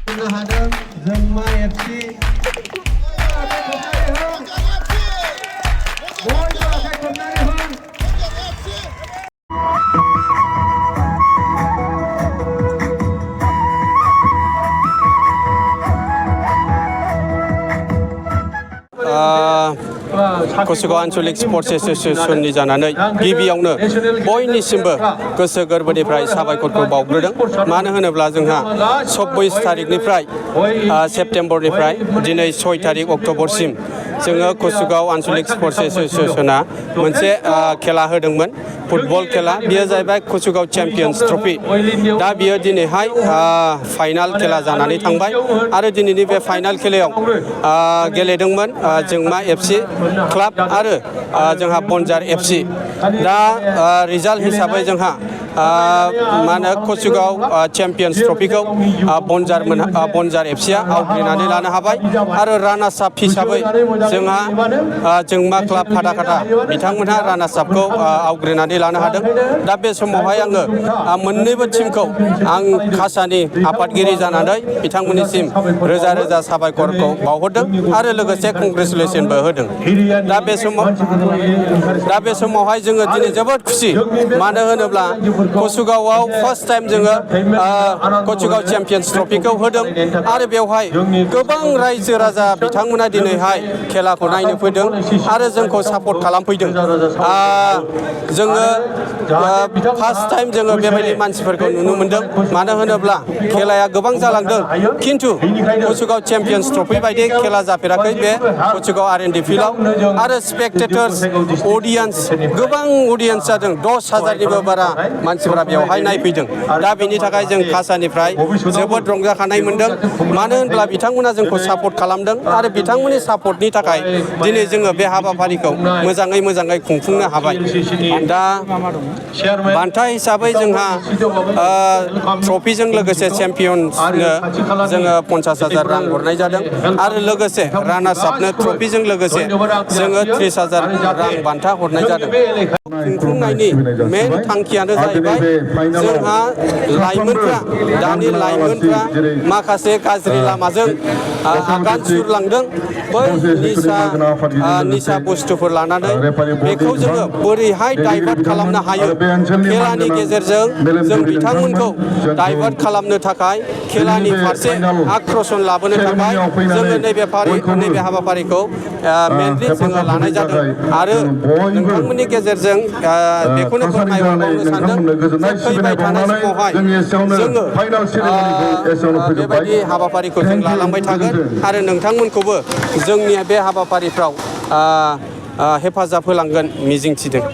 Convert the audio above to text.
하던 정마 FC 고수가 안솔릭 스포츠 에소시에이션이 자나नै गिबियावनो बयनिसिमबो गोसो गोरबोनिफ्राय साबायखरखौ बावग्रोदों मानो होनोब्ला जोंहा 24 थारिखनिफ्राय सेप्तेम्बरनिफ्राय दिनै 6 थारिख अक्ट'बरसिम जोङो कुसुगाव आनसलिक स्पर्ट्स एसोसिएशना मोनसे खेला होदोंमोन फुटबल खेला बियो जाहैबाय कुसुगाव चेम्पियन्स ट्रफी दा बियो दिनैहाय फाइनाल खेला जानानै थांबाय आरो दिनैनि बे फाइनाल खेलायाव गेलेदोंमोन जोंमा एफसि क्लाब आरो जोंहा बनजार एफसि दा रिजाल्ट हिसाबै जोंहा मा होनो कुसुगाव चेम्पियन्स ट्रफीखौ बनजार एफसिया आवग्रिनानै लानो हाबाय आरो रानार्स आप हिसाबै जोंहा जोंमा क्लाब फाथाखाथा बिथांमोनहा रानार्स आपखौ आवग्रिनानै लानो हादों दा बे समावहाय आङो मोननैबो टीमखौ आं कासानि आफादगिरि जानानै बिथांमोननिसिम रोजा रोजा साबायखरखौ बावहरदों आरो लोगोसे कंग्रेचुलेसनबो होदों दा बे समावहाय जोङो दिनै जोबोद खुसि मानो होनोब्ला कुसुगावआव फार्स्ट टाइम जोङो कुसुगाव चेम्पियन्स ट्रफीखौ होदों आरो बेवहाय गोबां रायजो राजा बिथांमोना दिनैहाय खेलाखौ नायनो फैदों आरो जोंखौ सापर्ट खालामफैदों जोङो फार्स्ट टाइम जोङो बेबायदि मानसिफोरखौ नुनो मोनदों मानो होनोब्ला खेलाया गोबां जालांदों खिन्थु कुसुगाव चेम्पियन्स ट्रफी बायदि खेला जाफेराखै बे कुसुगाव आर.एन.डि. फिल्डआव आरो स्पेक्टेटर्स अडियेन्स गोबां अडियेन्स जादों 10,000निबो बारा मानसिफोरा बेवहाय नायफैदों दा बेनि थाखाय जों कासानिफ्राय जोबोद रंजाखानाय मोनदों मानो होनब्ला बिथांमोना जोंखौ सापर्ट खालामदों आरो बिथांमोननि सापर्टनि थाखाय दिनै जोङो बे हाबाफारिखौ मोजाङै खुंफुंनो हाबाय दा बान्था हिसाबै जोंहा ट्रफिजों लोगोसे चेम्पियन्सनो जोङो 50,000 रां हरनाय जादों आरो लोगोसे रानार्स आपनो ट्रफिजों लोगोसे जोङो 30,000 रां बान्था हरनाय जादों खुंफुंनायनि मेन थांखियानो जाहैबाय जोंहा लाइमोनफ्रा दानि लाइमोनफ्रा माखासे गाज्रि लामाजों आगान सुरलांदों बै निसा बुस्थुफोर लानानै बेखौ जोङो बोरैहाय डाइभार्ट खालामनो हायो खेलानि गेजेरजों जों बिथांमोनखौ डाइभार्ट खालामनो थाखाय खेलानि फारसे आक्रोशन लाबोनो थाखाय जोङो नैबे हाबाफारिखौ मेनलि जोङो लानाय जादों आरो नोंथांमोननि गेजेरजों बेखौनो फोरमायहरबावनो सानदों जे फैबाय थानाय समावहाय जोङो बेबायदि हाबाफारिखौ जों लालांबाय थागोन आरो नोंथांमोनखौबो जोंनि बे हाबाफारिफ्राव हेफाजाब होलांगोन मिजिंथिदों।